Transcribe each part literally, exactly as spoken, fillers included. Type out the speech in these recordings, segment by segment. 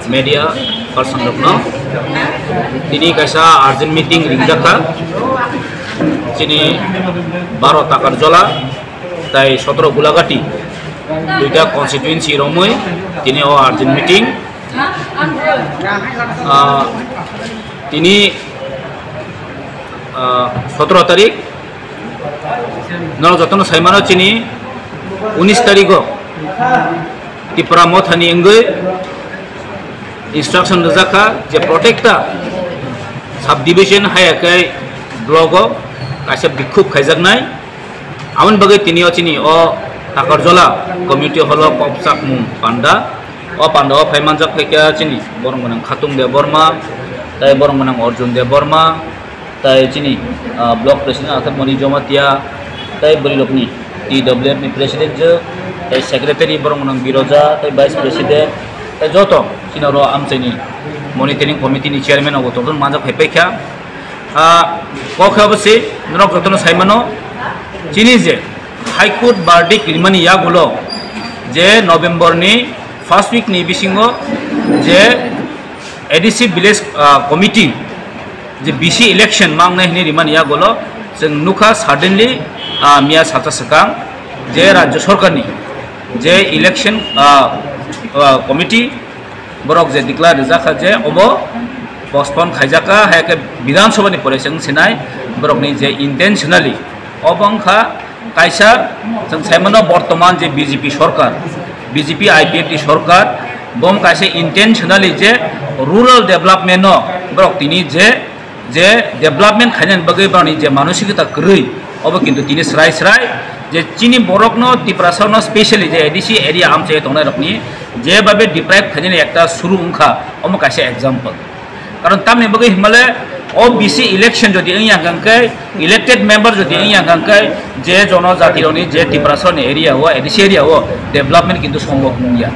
Media person rokno tini kaisa urgent meeting ringjakha, chini baro Takarjola tai sotoro Gulagati, duita constituency romwi tini o urgent meeting. Ah, tini, ah, sotoro tarik, norok jotono saimano chini unis tarigo Tipra Mothani wngwi instruction rwjakha je protecta subdivision haya khe blogo kaisa bikhub khaijaknai. Aboni bagwi tini o chini o Takarjola community hall o kok chakmung panda. O panda o phai manjak khe kya chini borong gwnang Khatung Debbarma, tai borong gwnang Arjun Debbarma, tai chini, ah, block president Atharmoni Jomatia, tai bwrwi rokni T W F ni president je, tai secretary borong gwnang Biroja, tai vice president, tai joto chini oro amchaini monitoring committee ni chairman obo tongthon manjak phai paikha. Ah, kok khe obo se norok jotono saimano, chini je High Court verdict rimani yagulo je November ni first week ni bisingo je A D C village, ah, committee je B C election mangnai hwnwi rimani yagulo chwng nukha suddenly, ah, miya sacha swkang je Rajya Sarkarni je election, ah, ah, committee borok je declare rijak kha je obo postpone khaijak kha, hai khe Bidhan Sabha ni pore chwng sinai borokni je intentionally obo wngkha kaisa chwng saimano bortoman je B J P sorkar, B J P I P F T sorkar, bo wng kaisa intentionally je rural development no borok tini je je development khainani bagwi borokni je manosikota kwrwi, obo kintu tini srai srai je chini borokno Tiprasarokno specially je A D C area amchai tongnai rokni je babe deprive khainani ekta suru wngkha, omo kaisa example. Karon tamni bagwi himale o B C election jodi wngya hwnkhe, elected member jodi wngya hwnkhe, je jono jati rokni je Tiprasarokni area o, A D C area o development kintu sombhob wngya.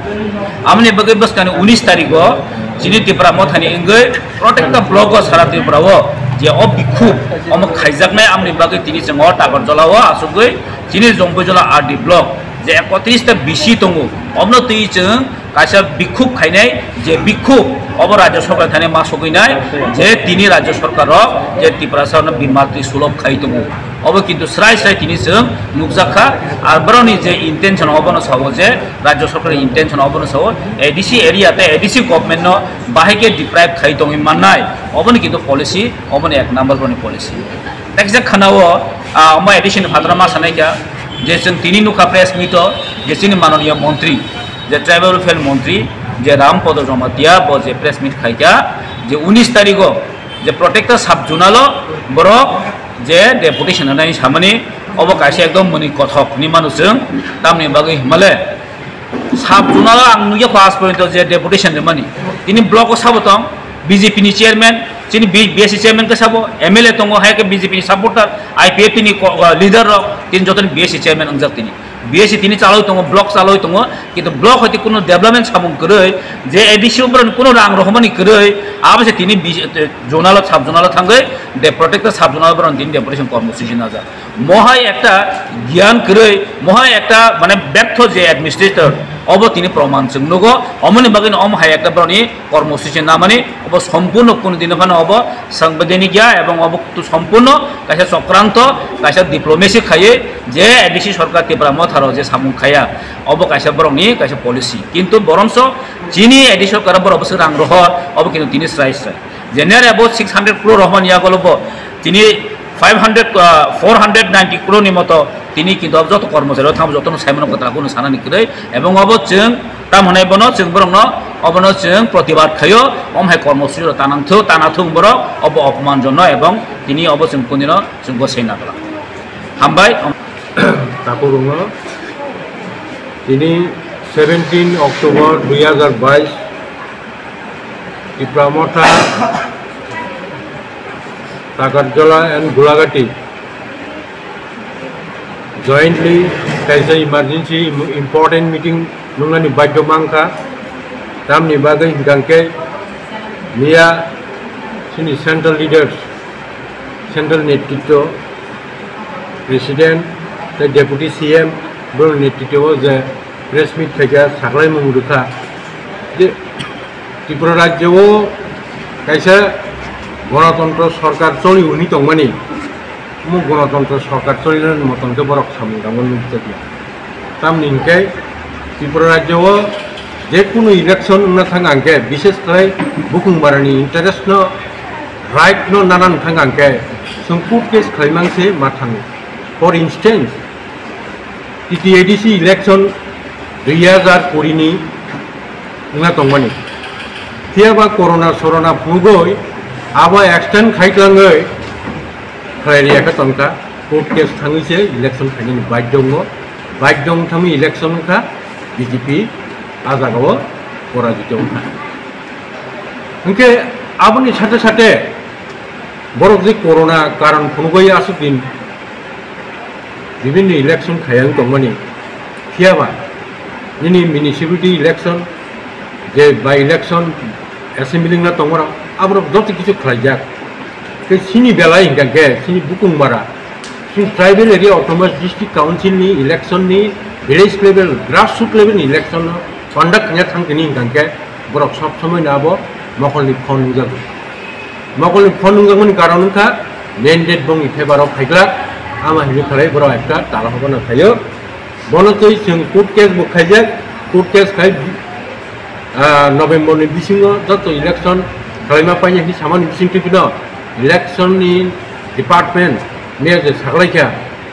Amoni bagwi bwskangni unis tarigo chini Tipra Mothani wngwi protecta block o sara Tripura o je o bikhub omo khaijaknai, amoni bagwi tini chwng o Takarjola o asugwi chini Jompuijola R D block je ekotris ta B C tongo, omono twi chwng kaisa bikhub khainai, je bikhub obo Rajya Sarkar thani ma sogwinai, je tini Rajya Sarkar rok je Tiprasa no bimatwi sulob khai tongo. Obo kintu srai srai tini chwng nukjak kha. Ar borokni je intention obono sao je Rajya Sarkar ni intention obono sao A D C area tei A D C government no bahai khe deprive khai tongwi mannai, oboni kintu policy, oboni ek number boni policy. Tekjak khana o, ah, omo A D C ni phataro ma sanai kha je chwng tini nukha press meet o je chini mananiya montri, je tribal welfare montri, je Ram Podo Jamatia, bo je press meet khai kha je unis tarigo je protector sub zonal o borok je deputation hanai samani, obo kaisa ekdom mwnwi kothok hinwi mano chwng, tamni bagwi himale sub zonal o ang nukya kho aaj porjonto je deputation rimani. Tini block o sabo tong B J P ni chairman, chini B-, B S C chairman khe sabo, M L A tongo, hai khe B J P ni supporter, I P F T ni ko-, o, leader rok, tini jotoni B S C chairman wngjak tini. B S C tini chaloi tongo, block chaloi tongo, kintu block hoite kuno development samung kwrwi, je A D C o borokni kuno rang rohormani kwrwi, abo se tini B-, zonal o, sub zonal o thangwi, de protector sub zonal o borokni tini deputation kormosuchi najak. Mohai ekta giyan kwrwi, mohai ekta mane bertho je administrator, obo tini proman chwng nugo, omoni bagwi no omo hai ekta borokni kormosuchi namani, obo sompurno kuno dino phano obo sangbidhanik ya, ebong obo tu sompurno kaisa chokranto, kaisa diplomacy khaiwi je A D C sorkar Tipra Motharo je samung khaya, obo kaisa borokni kaisa policy. Kintu boromso chini A D C sorkar borok bwswk rang rohor, obo kintu tini srai srai. General abo six hundred crore rohormani yagolo bo tini five hundred, ah, four hundred ninety crore ni moto tini kintu abo joto kormochari o thangbo jotono saimano kwtal kuno sanani kwrwi, ebong abo chwng tam hwnai bono chwng borokno obono chwng protibad khaio, om hai kormosuchi rok tanang thu, tana thung borok obo opman jono ebong tini obo chwng kunino chwng gosai nagla. Hambai. Takurungo tini seventeen October dui hazar bais Tipra Motha, Takarjola and Gulagati jointly kaisa emergency im-, important meeting nungnani baidhyo mankha. Tamni bagwi hwnkhe miya chini central leaders, central netritwo, president tei deputy C M borokni netritwo je press meet khaikha, saklaimung rwkha je Tripura rajyo o kaisa gonotontro sorkar choli hwnwi tongmani, omo gonotontro sorkar cholinani motom khe borok samung tangmani nukjakya. Tamni hinkhe Tripura rajyo o je kunu election wngna thang ang khe, bishes khlai bukung barani interest no, right no nana wng thang ang khe, chwng court case khlai mang se ma thango. For instance, T T A D C election dui hazar kuri ni wngna tongmani. Phiya ba corona sorona phunugwi abo extend khai tlangwi khlai riya khe tongkha, court case thangwi se election khainani baidhyo wngo, baidhyo wng thangwi election wngkha, B J P a jagao porajito wngkha. Hinkhe aboni sate sate borok je corona karon phunugwi aswk din bibinno election khayang tongmani, phiyaba nini municipality election, je by election assembly wngna tongmarok, aborok joto kichu khlaijak. Tei chini belai hinkha khe chini bukung bara, chini tribal area autonomous district council ni election ni village level, grassroots level ni election no conduct khanya thang tini hinkha khe borok sob somoi no abo mokolni phone nungjago. Mokolni phone nungjakmani karon wngkha mandate bongni favor o phaiglak, ama hinwi khalai borok ekta tala hobana phaio. Bono twi chwng court case bo khaijak, court case khai, ah, November ni bisingo joto election khalaima paina hinwi samani bising twi phano election ni department me je saklaikha,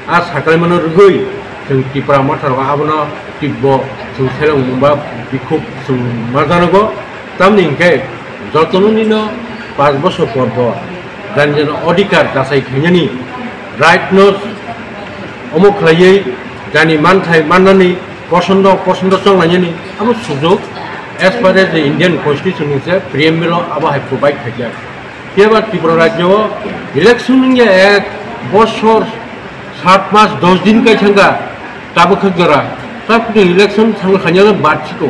a saklaimano rwgwi chwng Tipra Motha rok abono tibbo chwng seleng mungba bikhuk chwng ma janogo. Tamni hinkhe jotono nino panch bosor por por jani jani odhikar jasai khainani, right no omo khlaiwi jani manthai mannani, posondo posondo chonglainani abo sujok as per as the Indian Constitution ni se preamble o abo hai provide khaijak. Phiya ba Tripura rajyo o election wngya ek bosor sat mas dos din kai thangkha, tabuk khe jora, tabuk election thangkha khaina bad siko.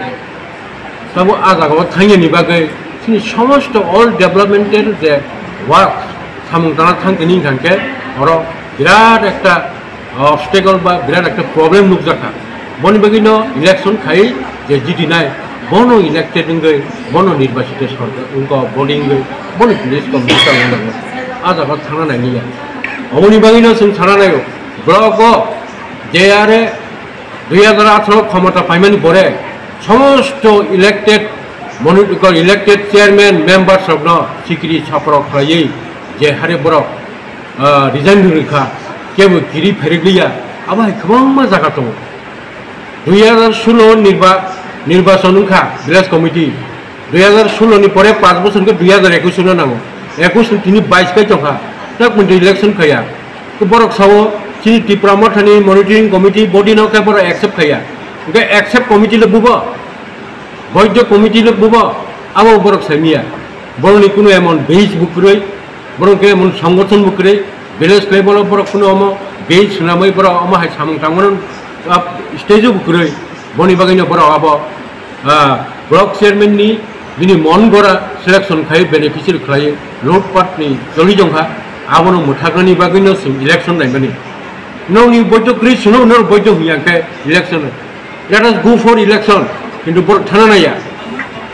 Tabuk a jaga o thangya ni bagwi chini somosto all developmental je work samung tana thang tini hinkha khe oro birat ekta obstacle ba birat ekta problem nukjakha. Boni bagwino election khai je jiti nai, bono elected wngwi, bono nirbachito sorkar wngkha, body wngwi, bono police commissioner wngwi, a jaga thangna nailiya. Oboni bagwino chwng sana naio, block o J R A dui hazar atharo khomota paimani pore somosto elected, moni-, elected chairman, members rokno sikiri saprok khlaiwi je hari borok, ah, resign rwkha, kebo kiri pherekliya, abo hai kwbangma jaga tongo. Dui hazar sulo nirba-, nirbachon wngkha village committee, dui hazar sulo ni pore panch bochor khe dui hazar ekush no nango, ekush ni tini bais kai tongkha, tak mwnti election khaya. Khe borok sao chini Tipra Mothani monitoring committee body no khe borok accept khaya, hwnkhe accept committee le bubo, boidho committee le bubo, abo borok saimiya, borokni kunu emon base bukrwi, borok khe emon songothon bukrwi, village level o borok kunu omo base swnamwi borok omo hai samung tangmano, ah, stage o bukrwi, boni bagwino borok abo, ah, block chairman ni bini mon gora selection khai beneficiary khlai road part ni choli jongkha, abono mwthaknani bagwino chwng election naimani. Nokni boidho kwrwi chwngno norok boidho hwnya khe election, let us go for election, kintu borok thana naiya,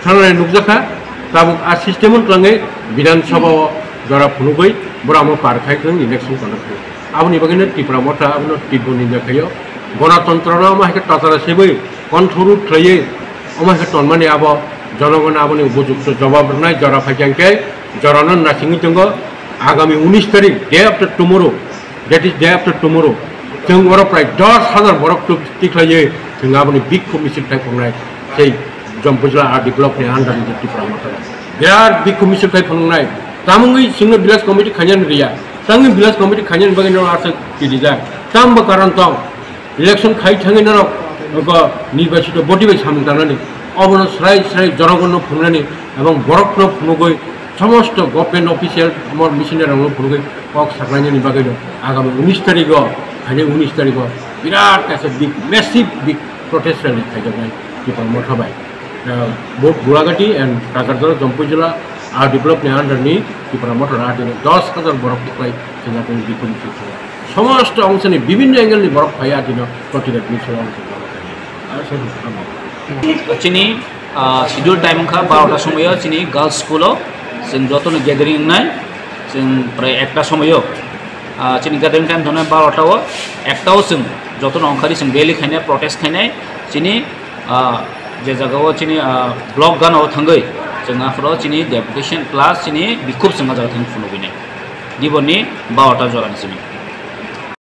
thana nai nukjakha, tabuk a system o twlangwi Bidhan Sabha o jora phunugwi borok amo par khai thwng election conduct khai. Aboni bagwino Tipra Motha abono tibbo ninja khaio, gonotontro no omo hai khe totara sebwi control khlaiwi omo hai khe tonmani abo jonogon aboni upojukto jobab rwnai jora phaikha hwnkhe jorano nasingwi tongo agami unis tarik, day after tomorrow, that is day after tomorrow, chwng oro prai dos hazar borok tuk tikhlaiwi chwng aboni bikhu misil khai phunuknai. Sei Jampui jila R D block ni under ni Tipra Motha birat bikhu misil khai phunuknai. Tamungwi chwngno village committee khainani riya, tamungwi village committee khainani bagwi no aswk kirijak. Tamo karon tong, election khai thangwi norok oko nirbachito body bai samung tangnani, obono srai srai jonogonno phunuknani ebong borokno phunugwi somosto government official, amor missionary rokno phunugwi kok saklainani bagwino agami unis tarigo, phainai unis tarigo birat kaisa big, massive big protest rally khaijaknai Tipra Motha bai. Ah, both Gulagati and Kakarjala Jampui jila R D block ni under ni Tipra Motha rally dos hazar borok buklai khinjaknai bikhu ni sukha. Somosto ongchani bibinno angle ni borok phai adino protired ni solo ongchani. Chini Ah, schedule time wngkha barota somoyo chini girls school o chwng jotono gathering wngnai, chwng prai ekta somoyo, ah, chini gathering time thwngnai barota o, ekta o chwng jotono ongkhari chwng rally khainai, protest khainai, chini, ah, je jaga o chini, ah, block gana o thangwi chwng aphuru chini deputation plus chini bikhub chwng ah jaga thang phunugwi nai. Niboni barota jora ni simi.